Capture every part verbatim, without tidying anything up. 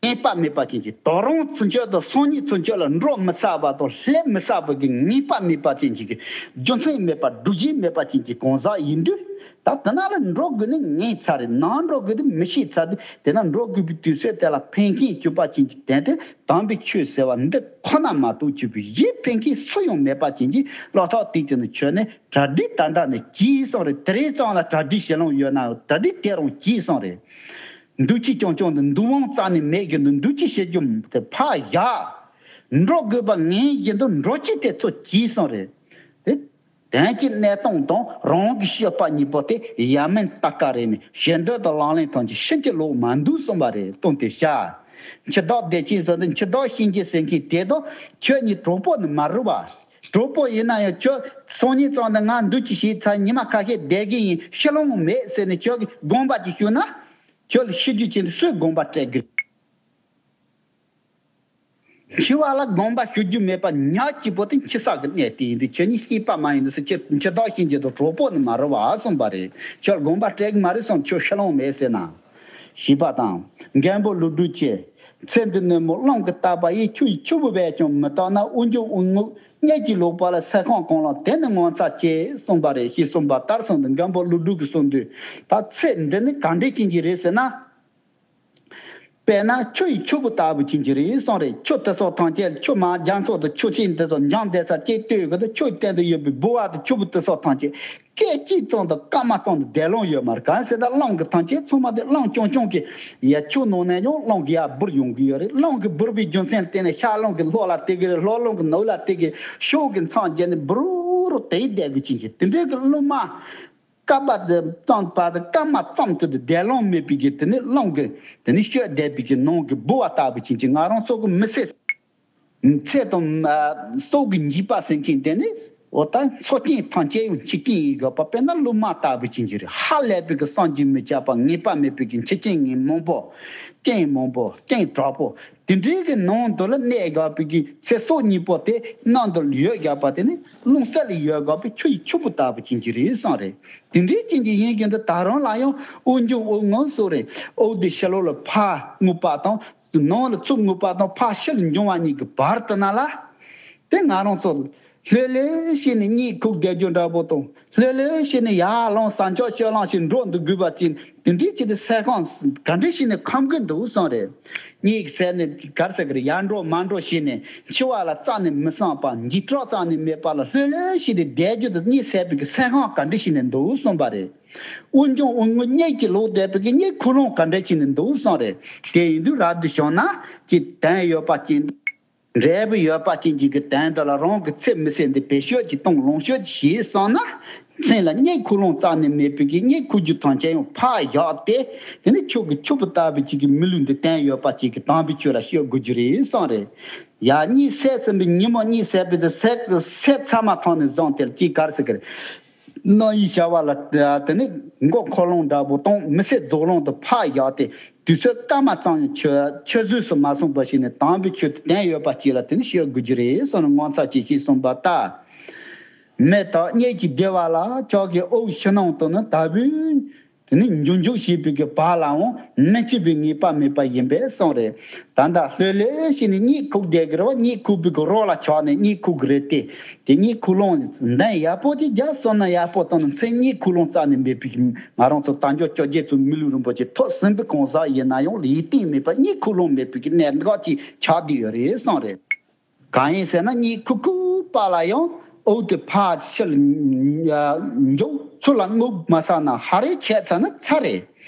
ངེས་པ་མེད་པ་ཅན་གྱི་དོ་རུང་ཚུན་ཆད་དང་སང་ཉིན་ཚུན་ཆད་ལ་འགྲོ་མི་ཚར་བ་དང་སླེབས་མི་ཚར་བ་གི་ངེས་པ་མེད་པ་ཅན་གྱི་རྒྱུ་མཚན་མེད་པ་སྒྲུབ་བྱེད་མེད་པ་ཅན་གྱི་གང་ཟག་ཡིན་དུས། ད་དེ་ན་ལ་འགྲོ་དགོས་ནི་ངེས་ཚར་རེད། ནང་འགྲོ་དགོས་དུས་མི་ཤེས་ཚར་དུས། དེ་ན་འགྲོ་དགོས་པའི་དུས་ཚོད་དེ་ལ་ཕན་ཁེ་གྱུར་པ་ཅན་གྱི་དོན་དེ་དམ་པའི་ཆོས་ཟེར་བ་འདི་ཁོ་ན་མ་གཏོགས་གྱུར་པའི་གཞན་ཕན་ཁེ་སུ་ཡང་མེད་པ་ཅན་གྱི་བློ་ཐག་དེ་ཅན་ནི་ཆོས་ནི་གྲ་སྒྲིག་ད་ལྟ་ནས་གྱིས་སོང་རེད། དེ་རིང་ཙམ་ལ་གྲ་སྒྲིག་བྱེད་ལོང་ཡོད་ན་གྲ་སྒྲིག་དེ་རང་གྱིས་སོང་རེད། འདུ་ཤེས་རྐྱང་རྐྱང་དུ་འདུ་བང་རྩ་ནས་མེད་རྒྱུ་འདུ་འདུ་ཤེས་བྱེད་རྒྱུ་དེ་ཕར་བཞག་འགྲོ་དགོས་པ་ངེས་བཞིན་དུ་འགྲོ་ཅི་དེ་ཚོ་གྱིས་སོང་རེད། དེ་དོན་གྱི་གནས་སྟངས་དང་རང་གི་སྤྱོད་པ་གཉིས་པོ་དེ་ཡ་མིན་ལྟ་ཀ་རེད་ནས་ཞེ་འདོད་དང་ལག་ལེན་ཐམས་ཅད་ཕྱིན་ཅི་ལོག་མ་འདུག་གསུངས་པ་རེད། སྟོན་ཏེ་བྱ། འཆི་བདག་བདེ་ཆེན་ཟེར་ཏེ་འཆི་བདག་གཤིན་རྗེ་ཟེར་མཁན་དེ་དང་ཁྱོད་གཉིས་གྲོགས་པོ་ནི་མ་རུ་བ། གྲོགས་པོ་ཡིན་ན་ཡང་ཁྱོད་སང་ཉིན་ཙམ་དུ་ང་འདུག་ཅི་བྱས་ཚར། ཉི་མ་ཁ་ཤས་བསྡད་ཀྱི་ཡིན། ཤི་ལོང་མེད་ཟེར་ནས་ཁྱོད་ཀྱི་དགོངས་པ་ཅིག་ཞུ་ན། ཁྱོད་ལ་ཤི་རྒྱུ་ཅན་དུ་སུས་དགོངས་པ་སྤྲད་གི། འཆི་བ་ལ་དགོངས་པ་ཞུ་རྒྱུ་མེད་པ་ཉག་གཅིག་པོ་དེ་འཆི་ས་གི་གནས་དེ་ཡིན་དུས་ཁྱོད་གཉིས་ཤེས་པ་མ་ཡིན་དུས་སུ་ཁྱོད་འཆི་བདག་གཤིན་རྗེ་དང་གྲོགས་པོ་ནི་མ་རུ་བ་གསུངས་པ་རེད། ཁྱོད་དགོངས་པ་སྤྲད་གི་མ་རེད་གསུངས། ཁྱོད་ཤི་ལོང་མེད་ཟེར་ན། ཞེས་པ་དང་། མགོན་པོ་ཀླུ་སྒྲུབ་ཀྱིས། ཚེ་འདི་ནས་མོ་རླུང་གིས་བཏབ་པ་ཡིས། ཆུ་ཡི་ཆུ་བུར་བས་ཀྱང་མི་དག་ན། དབུགས་འབྱུང་དབུགས་རྔུབ་གཉིད་ཀྱིས་ལོག་པ་ལ། སྲེད་ཁང་གང་ལ་དེ་ནི་ངོ་མཚར་ཆེ་གསུངས་པ་རེད། ཞེས་གསུངས་པ་ལྟར་སོང་དུས་མགོན་པོ་ཀླུ་སྒྲུབ་ཀྱིས་གསུངས་དུས། ད་ཚེ་འདི་ནི་ག་འདྲས་ཅན་གྱི་རེད་ཟེར་ན། དཔེར་ན་ཆུ་ཡི་ཆུ་བུར་ལྟ་བུ་ཅན་གྱི་རེད་གསུངས་རེད། ཆུ་དེ་སོགས་ཐམས་ཅད་ཆུ་མ་རྒྱ་མཚོ་དང་ཆུ་ཆེན་དེ་སོགས་འཇམ་བསྡད་ས་ཅིག་ལྟོས་གི་དུས་ཆུ་སྟེང་དུ་ཡོད་པའི་ལྦུ་བ་དང་ཆུ་བུར་དེ་སོགས་ཐམས་ཅད་སྐད་ཅིག་ཙམ་དང་སྐར་མ་ཙམ་དུ་བསྡད་ལོང་ཡོད་མ་རེད། གང་ཟེར་ན་རླུང་གི་ཐམས་ཅད་ཚང་མ་དེ་རླུང་རྐྱང་རྐྱང་གི་ཡ་ཆུ་ནང་ནས་ཡང་རླུང་གི་ཡར་འབུར་ཡོང་གི་ཡོད་རེད། རླུང་གི་འབུར་བའི་རྒྱུ་མཚན་དེ་ནི་ཤར་རླུང་གི་ལྷོ་ལ་བལྟས་གི་རེད། ལྷོ་རླུང་གི་ནུབ་ལ་བལྟས་གི་རེད། ཕྱོགས་ཀྱི་མཚམས་བརྒྱད་ནས་འབུར་རུ་དེ་བསྡད་དགོས་ཀྱི་འགྱུར། དེ་འདྲའི་གི་རླུང་མ་སྐར་མ་དེ་ཙམ་པ་དེ་སྐར་མ་ཙམ་དུ་བསྡད་ལོང་མེད་པའི་གི་དེ་ནི་རླུང་གི་དེ་ནི་ཤོད་བསྡད་པའི་གི་ནང་གི་ལྦུ་བ་ལྟ་བུ་ཅན་གྱི་ང་རང་ཚོ་གི་མི་ཚེ། ཚེ་དང་སྲོག་གི་འཇིགས་པ་ཟེར་མཁན་དེ་ནི་འོ་ད་འཚོ་རྐྱེན་ཐམས་ཅད་ཡང་འཆི་རྐྱེན་ཡིན་དགོས་པ། དཔེར་ན་རླུང་མ་ལྟ་བུ་ཅན་གྱི་རེད། ཧ་ལས་པའི་གི་བསམ་གྱིས་མི་ཁྱབ་པ་ངེས་པ་མེད་པའི་གི་འཆི་རྐྱེན་ངན་མང་པོ། རྐྱེན་མང་པོ་རྐྱེན་དྲག་པོ་དེ་འདྲའི་གི་ནང་དུ་ལ་གནས་དགོས་པའི་གི་ཚེ་སྲོག་གཉིས་པོ་དེ་ནང་དུ་ཡོད་དགོས་པ་དེ་ནི་རླུང་གསལ་ལ་ཡོད་དགོས་པའི་ཆུ་ཡི་ཆུ་བུར་ལྟ་བུ་ཅན་གྱི་རེད་གསུངས་རེད། དེ་འདྲའི་ཅན་གྱི་ཡིན་གྱི་འདི་ད་རང་ལ་ཡང་དབུགས་འབྱུང་དབུགས་རྔུབ་སོགས་རེད། དབུགས་དེ་ཕྱི་ལོགས་ལ་ཕར་རྔུབ་པ་དང་། ནང་ལ་ཚུར་རྔུབ་པ་དང་ཕར་ཕྱི་ལ་འབྱུང་བ་གཉིས་ཀྱི་བར་དུ་ན་ལ། དེ་ང་རང་ཚོ་ལྷོད་ལྷོད་བྱས་ནས་གཉིད་ཁུག་བསྡད་རྒྱུ་འདྲ་པོ་དང་། ལྷོད་ལྷོད་བྱས་ནས་ཡར་ལངས་ས་མཆོག་ཕྱོགས་ལངས་ཤིག་འགྲོ་འདུག་དགོས་པ་ཅན་དེ་འདྲའི་ཅིག་དེ་སྲེད་ཁང་ག་འདྲ་བྱས་ནས་ཁམ་གི་འདུག་གསུངས་རེད། གཉིད་སད་ནས་གར་སད་གི་རེད། ཡར་འགྲོ་མར་འགྲོ་བྱས་ནས་འཆི་བ་ལ་རྩ་ནས་མི་བསམ་པ། འཇིགས་སྐྲག་རྩ་ནས་མེད་པ་ལ་ལྷོད་ལྷོད་བྱས་ཏེ་བསྡད་རྒྱུ་དེ་གཉིད་སད་པའི་གི་སྲེད་ཁང་ག་འདྲ་བྱས་ནས་འདུག་གསུངས་པ་རེད། དབུགས་འབྱུང་དབུགས་རྔུབ་གཉིད་ཀྱིས་ལོག་བསྡད་པའི་གི་གཉིད་ཁུག་ལོང་ག་འདྲ་བྱས་ནས་འདུག་གསུངས་རེད། དེ་ཡིན་དུས་རབ་ཏུ་བྱུང་ན་ཅིག་དོན་ཡོད་པ་ཅན། འབྲས་བུ་ཡོད་པ་ཅན་གྱི་གི་དོན་དེ་ལ་རང་གི་ཚེ་མི་ཟད་འདི་བེད་སྤྱོད་ཀྱིས་གཏོང་ལོངས་སྤྱོད་ཀྱིས་བྱས་སོང་ན། མཚན་ལ་གཉིད་ཁུག་ལོང་རྩ་ནས་མེད་པའི་གི་གཉིད་ཁུག་རྒྱུ་ཐམས་ཅད་ཡང་ཕར་བཞག་སྟེ། དེ་ནི་ཆུ་གི་ཆུ་བུར་ལྟ་བུ་ཅིག་གི་མི་ལུས་འདི་དོན་ཡོད་པ་ཅིག་གི་དམ་པའི་ཆོས་ལ་སྤྱོད་དགོས་རྒྱུ་རེད་གསུངས་རེད། ཡ་གཉིད་སད་ཟིན་པའི་ཉིན་མོ་གཉིད་སད་པའི་དེ་སད་སད་ཚར་མ་ཐག་ནས་བཟུང་སྟེ་ཅིག་གར་སི་ཀར། རྣམ་དབྱེ་བྱ་བ་ལ་དེ་ནི་མགོ་འཁོར་ལོང་འདྲ་པོ་དང་མི་ཚེ་རྫོགས་ལོང་དུ་ཕར་བཞག་སྟེ། དུས་ཚོད་སྐར་མ་ཙམ་ཡང་ཆུད་ཆུད་ཟོས་སུ་མ་སོང་བ་ཞིག་ནས་དམ་པའི་ཆོས་དེ་དོན་ཡོད་པ་ཅིག་ལ་དེ་ནི་སྤྱོད་དགོས་རྒྱུ་རེད་གསུངས་ནས་ངོ་མཚར་ཆེ་ཞེས་གསུངས་པ་ལྟར། མི་དག་གཉིད་ཀྱིས་བདེ་བ་ལ་ཁྱོད་ཀྱི་དབུགས་ཕྱི་ནང་དུ་ནི་ལྟ་བུའི་དེ་ནི་འཇུག་འཇུག་བྱེད་པའི་གི་བར་ལའང་མི་འཆི་བའི་ངེས་པ་མེད་པ་ཡིན་པས་གསུངས་རེད། ད་ལྟ་ལྷོད་ལྷོད་བྱས་ནས་གཉིད་ཁུག་བསྡད་ཀྱི་རེད་བ། གཉིད་ཁུག་པའི་གི་རོ་ལ་ཆགས་ནས་གཉིད་ཁུག་གི་རེད་དེ། དེ་གཉིད་ཁུག་ལོང་འདོན་ཡག་པོ་ཅིག་རྒྱག་སོང་ན་ཡག་པོ་བཏང་ན། མཚན་གཉིད་ཁུག་ལོང་རྩ་ནས་མེད་པའི་ང་རང་ཚོ་དལ་འབྱོར་བཅོ་བརྒྱད་ཚོ་མི་ལུས་རིན་པོ་ཆེ་ཐོབ་ཟིན་པའི་གང་ཟག་ཡིན་ན་ཡང་ལ་ཡིད་བརྟན་མེད་པ་གཉིད་ཁུག་ལོང་མེད་པའི་གི་གནད་འགག་ཅིག་ཆགས་བསྡད་ཡོད་རེད་གསུངས་རེད། གང་ཡིན་ཟེར་ན་གཉིད་ཁུག་ཁུག་པ་ལ་ཡང་དབུགས་དེ་ཕར་ཕྱིར་འཇུག་ཚུར་ལ་རྔུབ་མ་ཚར་ན་ཧ་རེ་ཆད་ཚར་ན་ཚར་རེད།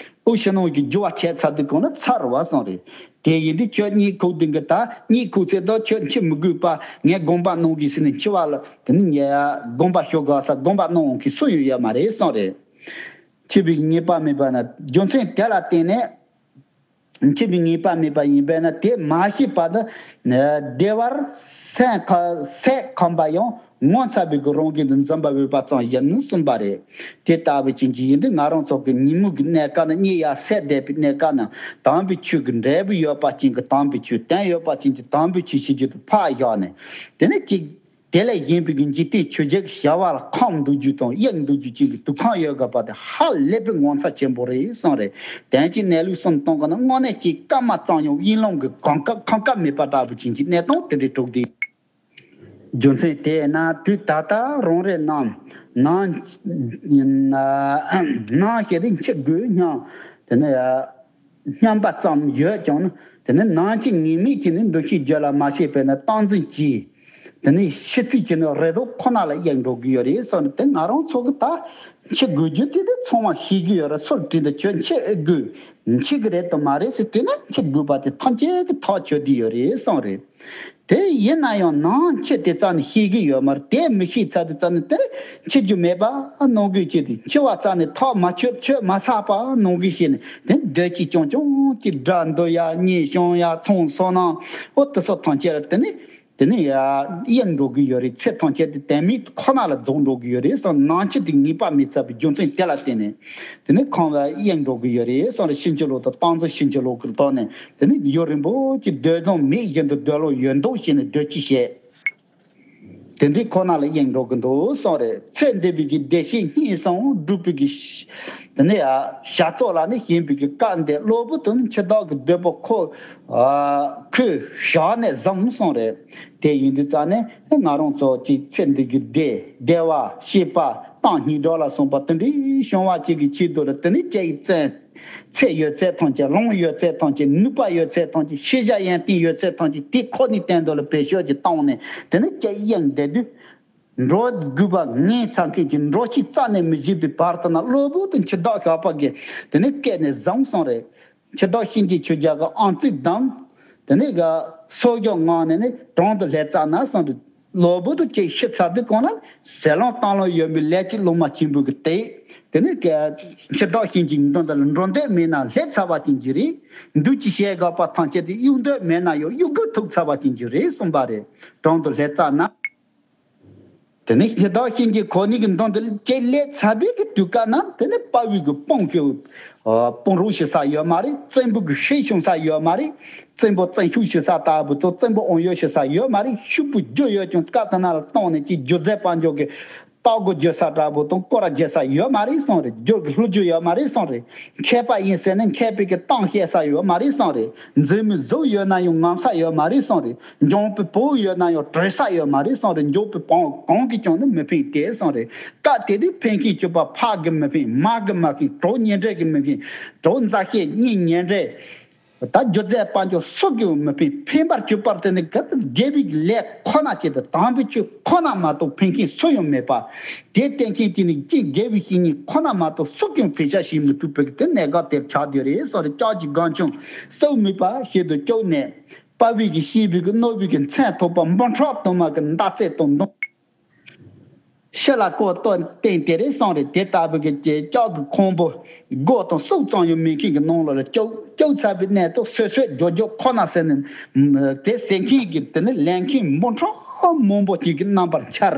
དབུགས་ཕྱི་ནང་གི་རྒྱུ་བ་ཆད་ཚར་དུས་གང་ན་ཚར་བ་སོང་རེད། དེ་ཡིན་དུས་ཁྱོད་གཉིད་ཁུག་དུས་གི་ད་གཉིད་ཁུག་ཚེ་ད་ཁྱོད་འཆི་མི་དགོས་པ་ངས་དགོངས་པ་གནང་གི་ཟེར་ནས་འཆི་བ་ལ་དེ་ནི་ངས་དགོངས་པ་ཞུ་དགོས་ས་དགོངས་པ་གནང་གི་སུ་ཡང་ཡོད་མ་རེད་སོང་རེད། འཆི་བའི་ངེས་པ་མེད་པ་ན་རྒྱུ་མཚན་དེ་ལ་བརྟེན་ནས། འཆི་བའི་ངེས་པ་མེད་པ་ཡིན་པས་ན་དེ་མ་ཤེས་པ་ནི་བདེ་བར་སེམས་ཁ་སེམས་ཁམས་པ་ཡང་ངོ་ཚ་བའི་གི་རང་གི་འདུན་འཛོམས་པ་འོས་པ་ཙམ་ཡིན་གསུངས་པ་རེད། དེ་ལྟ་བུ་ཅན་གྱི་ཡིན་དུས་ང་རང་ཚོ་གི་ཉིན་མོ་གི་གནས་སྐབས་ན་གཉིད་ཡར་སད་བསྡད་པའི་གནས་སྐབས་ན་དམ་པའི་ཆོས་ཀྱི་འབྲས་བུ་ཡོད་པ་ཅན་གྱི་དམ་པའི་ཆོས་དོན་ཡོད་པ་ཅན་གྱི་དམ་པའི་ཆོས་ཤེས་རྒྱུ་དེ་ཕར་བཞག་ནས་དེ་ནི་གཅིག་དེ་ལས་གཞན་པའི་གི་འཇིག་རྟེན་ཆོས་བརྒྱད་ཀྱི་བྱ་བ་ལ་འཁམས་འདུག་རྒྱུ་དང་གཡེངས་འདུག་རྒྱུ་ཅན་གྱི་དུག་ཁང་ཡོད་དགོས་པ་དེ་ཧ་ལས་པའི་ངོ་མཚར་ཆེན་པོ་རེད་གསུངས་རེད། དོན་གྱི་གནས་ལུགས་གསུམ་གཏོང་དགོས་ན་དངོས་གནས་ཀྱི་སྐར་མ་ཙམ་ཡང་དབྱིངས་ལམ་གྱི་གོམ་ཁ་ཁམས་ཁ་མེད་པ་འདྲ་པོ་ཅན་གྱི་གནས་སྟངས་དེ་འདྲ་གྲུབ་སྟེ། རྒྱུ་མཚན་དེས་ན་དུས་ད་ལྟ་རང་རེ་རྣམས་ནང་ནང་ཞེས་དེ་འཆི་དགོས་སྙམ། དེ་ནི་སྙམ་པ་ཙམ་ཡོད་ཀྱང་ན། དེ་ནི་ནང་གི་ངེས་མེད་ཀྱི་ནི་འདུ་ཤེས་རྒྱུད་ལ་མ་སྐྱེས་པས་ན་སྟངས་འཛིན་གྱིས། དེ་ནི་ཤི་ཚིག་གི་ནི་རེ་དོགས་ཁོ་ན་ལ་གཡེང་འགྲོ་གི་ཡོད་རེད་གསུངས་ནས། དེ་ང་རང་ཚོ་གི་ད་འཆི་དགོས་རྒྱུ་དེ་དེ་ཚང་མ་ཤེས་ཀྱི་ཡོད་རེད། སུར་བྲིས་འདི་ཁྱོད་འཆི་ཨེ་དགོས། འཆི་གི་རེད་དམ་མ་རེད་ཟེར་དུས་ན་འཆི་དགོས་པ་དེ་ཐམས་ཅད་ཀྱི་ཐག་ཆོད་དེ་ཡོད་རེད་གསུངས་རེད། དེ་ཡིན་ན་ཡང་ནང་འཆི་དེ་རྩ་ནས་ཤེས་ཀྱི་ཡོད་མ་རེད། དེ་མི་ཤེས་ཚར་དུས་རྩ་ནས་དེར་འཆི་རྒྱུ་མེད་པ་སྣང་གི་བྱེད་དེ། འཆི་བ་རྩ་ནས་ཐག་མ་ཆོད་ཆོད་མ་ཚར་པ་སྣང་གི་བྱས་ནས། དེ་འདོད་ཀྱི་ཅུང་ཅུང་གི་དགྲ་འདུལ་ཡ་གཉེན་སྐྱོང་ཡ་ཚོང་སོ་ནང་འོ་དེ་སོགས་ཐམས་ཅད་ལ་དེ་ནི་དེ་ནི་ཡ་གཡེང་འགྲོ་གི་ཡོད་རེད། ཚེ་ཐམས་ཅད་དེ་དོན་མེད་ཁོ་ན་ལ་རྫོགས་འགྲོ་གི་ཡོད་རེད་གསུངས། ནང་འཆི་དེ་ངེས་པ་མེད་ཚར་བའི་རྒྱུ་མཚན་དེ་ལ་བརྟེན་ནས། དེ་ནི་ཁོང་ལ་གཡེང་འགྲོ་གི་ཡོད་རེད་གསུངས་རེད། ཕྱིན་ཅི་ལོག་དང་སྟངས་འཛིན་ཕྱིན་ཅི་ལོག་གི་ཐོག་ནས་དེ་ནི་ཡུན་རིང་པོ་ཅིག་སྡོད་དབང་མེད་བཞིན་དུ་སྡོད་ལོང་ཡོད་མདོག་བྱས་ནས་སྡོད་ཅི་བྱེད། དེ་འདྲའི་ཁོ་ན་ལ་གཡེང་འགྲོ་གི་འདུག་གསུངས་རེད། ཚེ་འདས་པའི་གི་བདེ་གཤེགས་གཉིས་སམ་སྒྲུབ་པའི་གི་དེ་ནི་བྱ་ཚོགས་ལ་ནི་ཞེན་པའི་གི་སྐབས་འདི་གློ་བུར་དུ་ནི་འཆི་བདག་གི་འདོད་པ་ཁོ་ཁོས་བཞག་ནས་བཟུང་གསུངས་རེད། དེ་ཡིན་དུས་རྩ་ནས་ང་རང་ཚོ་གཅིག་ཚེ་འདི་གི་བདེ་བདེ་བ་སྐྱིད་པ་སྟངས་སྙིགས་འགྲོ་ལ་སོགས་པ་དེ་འདྲའི་བྱུང་བ་གཅིག་གི་ཆེད་དུ་ལ་དེ་ནི་ཅིག་བཙན་ཚེ་ཡོད་ཚད་ཐམས་ཅད། ལོང་ཡོད་ཚད་ཐམས་ཅད། ནུས་པ་ཡོད་ཚད་ཐམས་ཅད། ཤེས་བྱ་ཡོན་ཏན་ཡོད་ཚད་ཐམས་ཅད་དེ་ཁོ་ནའི་སྟེང་དུ་ལ་བེད་སྤྱོད་ཅིག་བཏང་ནས་དེ་ནི་ཅིག་གཡེང་བསྡད་དུས། འགྲོ་དགོས་པ་ངས་ཚང་མཁན་གྱི་འགྲོ་ཆས་རྩ་ནས་མི་བྱེད་པའི་བར་དུ་ན་གློ་བུར་དུ་འཆི་བདག་ཞགས་པ་གིས་དེ་ནི་སྐེ་ནས་བཟུང་སོང་རེད། འཆི་བདག་གཤིན་རྗེ་ཆོས་རྒྱལ་གྱི་ཨང་རྩིས་བསྡམས། དེ་ནས་ག་གསོག་སྦྱོར་ངང་ནས་ནི་དྲུང་དུ་སླེབས་ཙ་ན་སོང་དུས་གློ་བུར་དུ་ཅིག་ཤི་ཚར་དུས་གང་ལ་ཟེར་ལོང་བཏང་ལོང་ཡོད་མི་ལས་ཀྱི་སློབ་མ་ཆེན་པོ་གི་དེ། དེ་ནས་ག་འཆི་བདག་གཤིན་རྗེའི་མདུན་དུ་ལ་འགྲོ་འདོད་མེད་ན་སླེབས་ཚར་བ་ཅན་གྱི་རེད། འདུག་ཅི་བྱེད་དགོས་པ་ཐམས་ཅད་དེ་གཡུག་འདོད་མེད་ན་ཡང་གཡུག་དགོས་ཐུག་ཚར་བ་ཅན་གྱི་རེད་གསུངས་པ་རེད། དྲུང་དུ་སླེབས་ཙ་ན། དེ་ནས་འཆི་བདག་གཤིན་རྗེ་ཁོ་ནའི་གི་མདུན་དུ་ཅིག་སླེབས་ཚར་བའི་གི་དུས་སྐབས་ན་དེ་ནས་དཔའ་བོའི་གི་དཔུང་གི་ཨ་དཔུང་རོགས་བྱེད་ས་ཡོད་མ་རེད། བཙན་པོ་གི་ཧྲེ་ཤོང་ས་ཡོད་མ་རེད། བཙན་པོ་བཙན་ཤུགས་བྱེད་ས་ལྟ་བུ་དང་བཙན་པོ་ཨང་གཡོ་བྱེད་ས་ཡོད་མ་རེད། ཤུབ་བུ་རྒྱུ་ཡོད་ཀྱང་སྐབས་དེ་ན་ལ་བཏང་ནས་ཅིག་རྒྱུ་རྫས་དཔལ་འབྱོར་གི་རྟ་མགོ་རྒྱུ་ས་འདྲ་པོ་དང་སྐོར་ར་རྒྱུ་ས་ཡོད་མ་རེད་གསུངས་རེད། རྒྱུ་གི་ལྷོ་རྒྱུ་ཡོད་མ་རེད་གསུངས་རེད། མཁས་པ་ཡིན་ཟེར་ནས་མཁས་པའི་གི་གཏམ་བཤད་ས་ཡོད་མ་རེད་གསུངས་རེད། མཛེས་མའི་གཟུགས་ཡོད་ན་ཡང་ངམ་ས་ཡོད་མ་རེད་གསུངས་རེད། འཇོན་པའི་བུ་ཡོད་ན་ཡང་གྲོས་ས་ཡོད་མ་རེད་གསུངས་རེད། འཇོན་པའི་བུ་གང་གིས་ཀྱང་ནི་མི་ཕན་ཏེ་གསུངས་རེད། སྐབས་དེ་དུས་ཕན་མཁན་གྱུར་པ་ཕ་གིས་མི་ཕན། མ་གིས་མ་ཕན། གྲོགས་ཉེ་འབྲེལ་གྱིས་མི་ཕན། གྲོགས་མཛའ་བཤེས་གཉེན་ཉེ་འབྲེལ། ད་རྒྱུ་རྫས་དཔལ་འབྱོར་སུ་གིས་མི་ཕན། ཕན་པར་གྱུར་པར་དེ་ནི་ག་དགེ་བའི་ལས་ཁོ་ན་བྱེད་དུ་དམ་པའི་ཆོས་ཁོ་ན་མ་གཏོགས་ཕན་མཁན་སུ་ཡང་མེད་པ། དེ་བསྟན་མཁན་དེ་ནི་ཅི་དགེ་བའི་བཤེས་གཉེན་ཁོ་ན་མ་གཏོགས་སུ་གིས་ཕན་ཆ་བྱེད་མི་ཐུབ་པའི་དེ་གནད་འགག་དེར་ཆགས་བསྡད་རེད་གསུངས་རེད། ལྕགས་ཀྱི་སྒང་ཆུང་སྲོག་མེད་པ་ཞིག་ཏུ་བཅུག་ནས་དཔའ་བོའི་གི་སྐྱེས་བུའི་གི་རྣོ་བའི་གི་མཚན་ཐོགས་པ་འབུམ་ཕྲག་དུ་མ་གི་མདའ་རྩེད་དང་མདུང་། ཕྱི་ལ་བཀོད་བསྟན་དེ་རེད་གསུངས་རེད། དེ་ལྟ་བུ་གི་ལྕགས་ཀྱི་ཁོང་པོ་མགོ་དང་སྲོག་ཙམ་ཡང་མེད་མཁན་གྱི་ནང་ལོགས་ལ་བཅུག་བཅུག་ཚར་བའི་གནས་ཐོག་སོད་སོད་རྒྱོ་རྒྱོ་ཁོ་ན་ཟེར་ནས་དེ་ཟེར་མཁན་གྱི་དེ་ནི་ལས་མཁན་འབུམ་ཕྲག་མང་པོ་ཅིག་གི་རྣམ་པར་འཆར།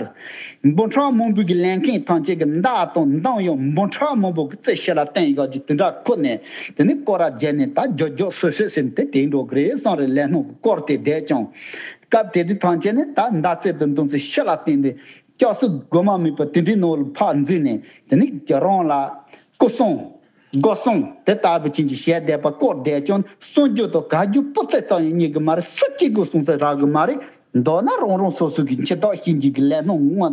འབུམ་ཕྲག་མང་པོ་གི་ལས་མཁན་ཐམས་ཅད་ཀྱི་མདའ་དང་མདུང་ཡང་འབུམ་ཕྲག་མང་པོ་གི་རྩེ་ཕྱི་ལ་བསྟན་ཡོད་ཀྱི་དེ་འདྲ་ཁུར་ནས་དེ་ནི་སྐོར་ར་བརྒྱབ་ནས་ད་རྒྱོ་རྒྱོ་སོད་སོད་ཟེར་ནས་དེ་དེ་འགྲོ་གི་རེད་གསུངས་རེད། ལས་སྣང་གི་སྐོར་དེ་བསྡད་ཀྱང་། སྐབས་དེ་དུས་ཐམས་ཅད་ནི་ད་མདའ་རྩེད་དང་མདུང་རྩེད་ཕྱི་ལ་བསྟན་ཏེ་སྐྱབས་སུ་མགོ་མ་མེད་པ་དེ་འདྲའི་ནང་ལ་ཕར་འཛུལ་ནས་དེ་ནི་རང་ལ་སྐུ་སྲུང་སྒོ་སྲུང་དེ་ལྟ་བུ་ཅན་གྱི་བྱས་བསྡད་པ་སྐོར་བསྡད་ཀྱང་གསུང་རྒྱུ་དང་ག་རྒྱུ་སྤུ་རྩེ་ཙམ་ཡང་རྙེད་གི་མ་རེད། སུ་གཅིག་གིས་གསུང་ས་རག་གི་མ་རེད། མདོར་ན་རང་རང་སོ་སོ་གི་འཆི་བདག་གཤིན་རྗེ་གི་ལས་སྣང་ངོ་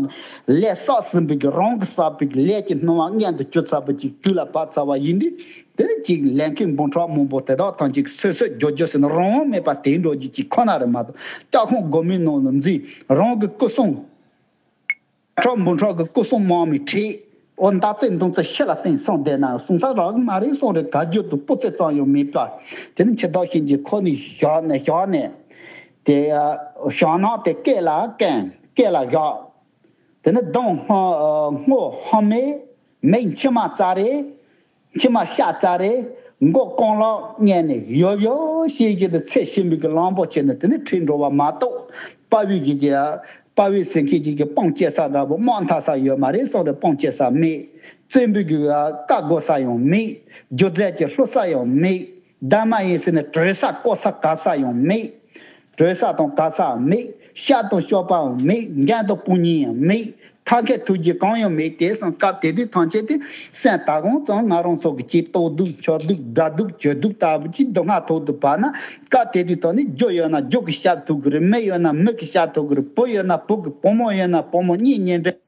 ལས་བསགས་ཟིན་པའི་གི་རང་གི་བསགས་པའི་གི་ལས་ཀྱི་སྣང་བ་མངལ་དུ་གྱུར་ཚར་བ་ཅིག་དུས་ལ་བབ་ཚར་བ་ཡིན་དུས། དེ་ནི་གཅིག་ལས་མཁན་འབུམ་ཕྲག་མང་པོ་དེ་དག་ཐམས་ཅད་ཀྱིས་སོད་སོད་རྒྱོ་རྒྱོ་ཟེར་ནས་རང་དབང་མེད་པ་དེ་འགྲོ་རྒྱུ་གཅིག་ཁོ་ན་རེད་མ་གཏོགས། སྐྱབས་ཁང་སྒོ་མའི་ནང་ལ་འཛུལ། རང་གི་སྐུ་སྲུང་ཕྲག་འབུམ་ཕྲག་གི་སྐུ་སྲུང་དམག་མི་ཁྲིད། འོ་མདའ་རྩེད་མདུང་རྩེད་ཕྱི་ལ་བསྟན་གསུངས་བསྡད་ན་གསུང་ས་རག་གི་མ་རེད་གསུངས་རེད། ག་རྒྱུ་དུ་སྤུ་རྩེ་ཙམ་ཡང་མེད་པ། དེ་ནི་འཆི་བདག་གཤིན་རྗེ་ཁོ་ནི་བཞག་ནས་བཞག་ནས་དེ་ཞག་ནག་དེ་སྐེ་ལ་བཀན། སྐེ་ལ་བཞག་དེ་ནི་གདོང་སྔོ་སྔོ་ཧམ་མེ། མིག་མཆི་མ་ཙ་རེ། མཆི་མ་ཤ་ཙ་རེ། མགོ་རྐང་ལག་བསྙལ་ནས་ཡོབ་ཡོབ་ཤེས་ཀྱི་དེ་ཚེ་ཤིན་པའི་གི་གླང་པོ་ཆེ་ནི་དེ་ནི་ཁྲིད་འགྲོ་བ་མ་གཏོགས། དཔའ་བོའི་གི་གི་དཔའ་བོའི་ཟེར་མཁན་གྱི་གི་དཔུང་སྐྱེལ་ས་འདྲ་པོ་དམག་འཐབ་ས་ཡོད་མ་རེད་གསུངས་རེད། དཔུང་སྐྱེལ་ས་མེད། བཙན་པོའི་གི་བཀའ་བསྒོ་ས་ཡང་མེད། རྒྱུ་རྫས་ཀྱི་བླུག་ས་ཡང་མེད། གདམས་ངག་ཡིན་ཟེར་ནས་གྲོས་ས་བསྐོ་ས་གབ་ས་ཡང་མེད། གྲོས་ས་དང་གབ་ས་མེད། ཤ་དང་སྤྱོད་པའང་མེད། འགན་དང་དཔུང་གཉེན་ཡང་མེད། ཐབས་མཁས་ཐུགས་རྗེ་གང་ཡང་མེད། དེ་སོང་སྐབས་དེ་དུས་ཐམས་ཅད་དེ་སེམས་ད་གང་ཙམ་ང་རང་ཚོ་གི་ཅིག་ལྟོགས་སྡུག་འཁྱག་སྡུག་དགྲ་སྡུག་གྱོད་སྡུག་ལྟ་བུ་ཅིག་སྡུག་བསྔལ་ཐོག་ཏུ་བབས་ན། སྐབས་དེ་དུས་ད་ནི་རྒྱུ་ཡོད་ན་རྒྱུ་གིས་བཤགས་ཐུབ་ཀྱི་རེད། མི་ཡོད་ན་མི་གིས་བཤགས་ཐུབ་ཀྱི་རེད། བུ་ཡོད་ན་བུ་གིས། བུ་མོ་ཡོད་ན་བུ་མོ། གཉེན་ཉེ་འབྲེལ།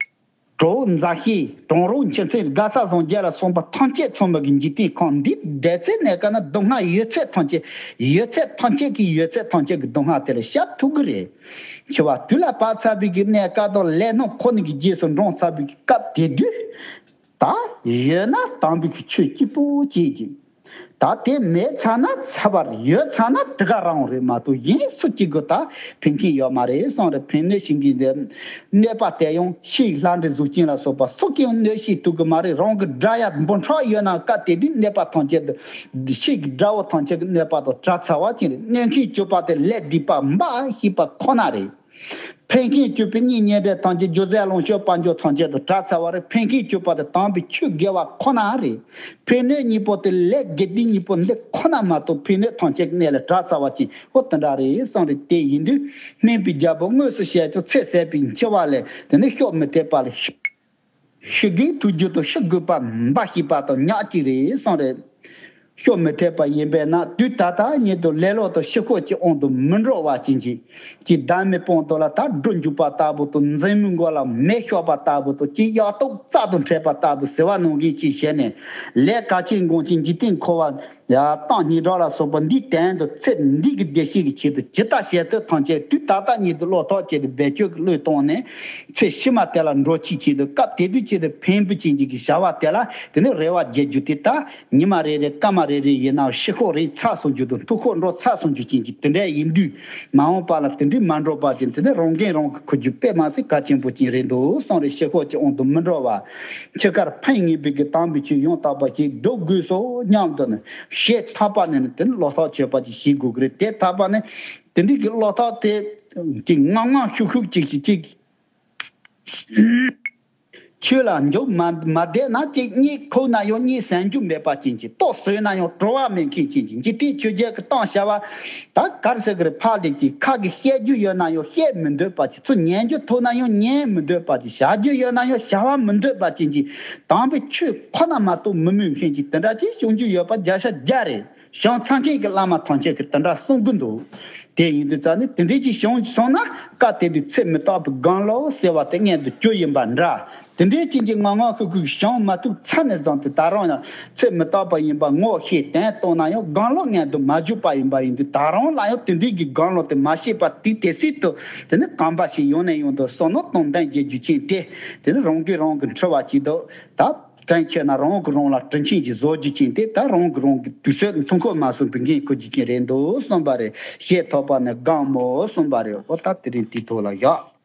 གྲོགས་མཛའ་བཤེས། གྲོགས་རོགས་མཆེད་ཚེ་དགའ་ས་བཟང་རྒྱལ་ལ་སོགས་པ་ཐམས་ཅད་ཚང་མ་གི་འཇིག་རྟེན་ཁམས་འདི་བསྡད་ཚེ་གནས་སྐབས་ན་སྡུག་བསྔལ་ཡོད་ཚད་ཐམས་ཅད། ཡོད་ཚད་ཐམས་ཅད་ཀྱི་ཡོད་ཚད་ཐམས་ཅད་ཀྱི་སྡུག་བསྔལ་དེ་ལ་བཤགས་ཐུབ་ཀྱི་རེད། འཆི་བ་དུས་ལ་བབ་ཚར་བའི་གི་གནས་སྐབས་དང་ལས་རྣམས་ཁོ་ན་གི་རྗེས་སུ་འབྲངས་ཚར་བའི་གི་སྐབས་དེ་དུས། ད་ཡོད་ན་དམ་པའི་གི་ཆོས་གཅིག་པོ་གཅིག་གཅིག་ད་དེ་མེད་ཚར་ན་ཚར་བ་རེད། ཡོད་ཚར་ན་དེ་ག་རང་རེད་མ་གཏོགས། གཞན་སུ་གཅིག་གི་ད་ཕན་ཁེ་ཡོད་མ་རེད་བསམ་རེད། ཕན་གནོད་བྱེད་མཁན་དེ་གནོད་པ་དེ་ཡང་ཕྱིའི་ལྷ་འདྲེ་གཟུགས་ཅན་ལ་སོགས་པ་སུ་གིས་ཡང་གནོད་བྱེད་ཐུབ་ཀྱི་མ་རེད། རང་གི་དགྲ་ཡ་འབུམ་ཕྲག་ཡོད་ན་སྐབས་དེ་དུས་གནོད་པ་ཐམས་ཅད་དེ་ཕྱིའི་གི་དགྲ་བོ་ཐམས་ཅད་ཀྱི་གནོད་པ་དང་བྲལ་ཚར་བ་ཅན་རེད། གནོད་མཁན་གྱུར་པ་དེ་ལས་སྡིག་པ་འབའ་ཞིག་པ་ཁོ་ན་རེད། ཕན་ཁེ་གྱུར་པའི་གཉེན་ཉེ་འབྲེལ་ཐམས་ཅད། སྒྱུ་རྩལ་ལོངས་སྤྱོད་དཔལ་འབྱོར་ཐམས་ཅད་དང་བྲལ་ཚར་བ་རེད། ཕན་ཁེ་གྱུར་པ་དེ་དམ་པའི་ཆོས་དགེ་བ་ཁོ་ན་རེད། ཕན་གནོད་གཉིས་པོ་དེ་ལས་དགེ་སྡིག་གཉིས་པོ་འདི་ཁོ་ན་མ་གཏོགས་ཕན་གནོད་ཐམས་ཅད་ཀྱི་གནས་ལས་བྲལ་ཚར་བ་ཅན་འོ་དེ་འདྲ་རེད་བསམ་རེད། དེ་ཡིན་དུས་སྨན་པའི་རྒྱལ་པོ་དངོས་སུ་བཤད་ཀྱང་ཚེ་ཟད་པའི་འཆི་བ་ལས་དེ་ནི་ཤོག་མི་ཐེག་པ་ལ། ཤི་དགོས་ཐུག་རྒྱུ་དང་ཤི་དགོས་པ་འབའ་ཞིག་པ་དང་ཉག་གཅིག་རེད་བསམ་རེད། ཤོག་མི་ཐེག་པ་ཡིན་པས་ན་དུས་ད་ལྟ་ཉིད་དུ་ལེ་ལོ་དང་ཤི་ཁོག་གི་དབང་དུ་མི་འགྲོ་བ་ཅན་གྱི། ཀྱི་བདག་མེད་དཔང་དུ་ལ་ད་སྒྲུབ་འཇུག་པ་ལྟ་བུ་དང་། འཛིན་མོའི་མགོ་ལ་མེ་ཤོར་བ་ལྟ་བུ་དང་། ཀྱི་གཡག་ཏོག་རྩྭ་དང་འཕྲད་པ་ལྟ་བུ་ཟེར་བ་ནང་བཞིན་ཅིག་བྱས་ནས་ལས་གལ་ཆེན་འགངས་ཆེན་འཇིག་རྟེན་འཁོར་བ་ཡ་གཏམ་སྙན་གྲགས་ལ་སོགས་པ་འདིའི་དོན་དུ་ཚེ་འདི་གི་བདེ་སྐྱིད་ཀྱི་ཆེད་དུ་ཇི་ལྟར་བྱེད་ཐབས་ཐམས་ཅད་དུས་ད་ལྟ་ཉིད་དུ་བློ་ཐག་བཅད་དེ་འབད་རྩོལ་གྱི་བློས་བཏང་ནས་ཚེ་ཕྱི་མ་དེ་ལ་འགྲོ་ཆེད་ཆེད་དུ། སྐབས་དེ་དུས་ཆེད་དུ་ཕན་པ་ཅན་གྱི་བྱ་བ་དེ་ལ་དེ་ནི་རེ་བ་རྒྱག་རྒྱུ་དེ། ད་ཉི་མ་རེ་རེ་སྐར་མ་རེ་རེ་ཡིན་ནའང་ཤི་ཁོག་རེ་ཚ་སོང་རྒྱུ་དང་ཐུག་ཁོག་འགྲོ་ཚ་སོང་རྒྱུ་ཅན་གྱི་དེ་འདྲ་ཡིན་དུས། མ་འོངས་པ་ལ་དེ་འདྲའི་མ་འགྲོ་བ་ཅན་དེ་ནི་རང་འགན་རང་གིས་འཁུར་རྒྱུ་དཔེ་མ་སྲིད་གལ་ཆེན་པོ་ཅན་རེད་འདུག་བསམ་རེད། ཤི་ཁོག་གི་དབང་དུ་མི་འགྲོ་བ། འཆི་ཁར་ཕན་ངེས་པའི་གི་དམ་པའི་ཆོས་ཡང་དག་པ་ཞིག་སྒྲུབ་དགོས་སོ་སྙམ་དུ་ནི་ཞེ་ཐག་པ་ནས་ནི་དེ་ནི་བློ་ཐག་ཆོད་པ་ཅིག་བྱེད་དགོས་ཀྱི་རེད། དེ་ཐག་པ་ནས་དེ་འདྲའི་གི་བློ་ཐག་དེ་གི་ངང་ངང་ཤུགས་ཤུགས་ཅིག་ཅིག་ཅིག་ཆོས་ལ་འཇུག་མ་མ་བསྡད་ན། ཅིག་གཉིད་ཁུག་ན་ཡང་གཉིད་སད་རྒྱུ་མེད་པ་ཅན་གྱི། ལྟོགས་ཟོས་ན་ཡང་བྲོ་བ་མེད་མཁན་ཅན་གྱི། འཇིག་རྟེན་ཆོས་བརྒྱད་ཀྱི་གཏམ་བྱ་བ་ད་ག་རེ་ཟེར་གི་རེད། ཕར་ལས་ཀྱི་ཁ་གིས་བཤད་རྒྱུ་ཡོད་ན་ཡང་བཤད་མི་འདོད་པ་ཅིག་ཚུར་ཉན་རྒྱུ་ཐུག་ན་ཡང་ཉན་མི་འདོད་པ་ཅིག་བྱ་རྒྱུ་ཡོད་ན་ཡང་བྱ་བ་མི་འདོད་པ་ཅན་གྱི། དམ་པའི་ཆོས་ཁོ་ན་མ་གཏོགས་མི་སྨོན་མཁན་གྱི་དེ་འདྲ་ཅིག་བྱུང་རྒྱུ་ཡོད་པ་བརྒྱ་ཆ་བརྒྱ་རེད། བྱང་ཚང་མཁན་གྱི་བླ་མ་ཐམས་ཅད་ཀྱིས་དེ་འདྲ་གསུང་གི་འདུག་དེ་ཡིན་དུས་ཙང་ནི་དེ་འདྲའི་ཅིག་བྱུང་སོང་ན་སྐབས་དེ་དུས་ཚེ་མི་རྟག་པའི་སྒང་ལོགས་ཟེར་བ་དེ་མངོན་དུ་གྱུར་ཡིན་པ་འདྲ། དེ་འདྲའི་ཅན་གྱི་ངང་ངང་ཤུགས་ཤུགས་བྱང་མ་ཐུབ་ཚར་ནས་བཟུང་སྟེ་ད་རུང་ཡང་ཚེ་མི་རྟག་པ་ཡིན་པ་ངོ་ཤེས་དོན་བཏང་ན་ཡང་སྒང་ལོགས་མངོན་དུ་མ་གྱུར་པ་ཡིན་པ་ཡིན་དུས། ད་རུང་ལ་ཡང་དེ་འདྲའི་གི་སྒང་ལོགས་དེ་མ་ཤེས་པ་དེ་དེ་སྲིད་དུ་དེ་ནི་གང་འབའ་ཞིག་ཡོང་ནས་ཡོང་དུ་བསམ་མནོ་དང་ལྡན་བྱེད་རྒྱུ་ཅན་དེ། དེ་ནི་རང་གིས་རང་གི་འཁྲི་བ་བྱེད་དུ་ད། དྲིན་ཆེ་ན་རང་གིས་རང་ལ་དྲིན་ཆེན་གྱིས་བཟོ་རྒྱུ་ཅན་དེ། ད་རང་གིས་རང་གི་དུས་ཚོད་མཚོན་ཁོ་མ་སོང་བུད་འགན་འཁུར་རྒྱུ་ཅན་རེད་འདུག་གསུངས་པ་རེད། ཞེས་ཐོབ་པ་ནི་དགའ་མོ་གསུངས་པ་རེད། ཨོ་ད་དེ་རིང་དེའི་ཐོག་ལ་བཞག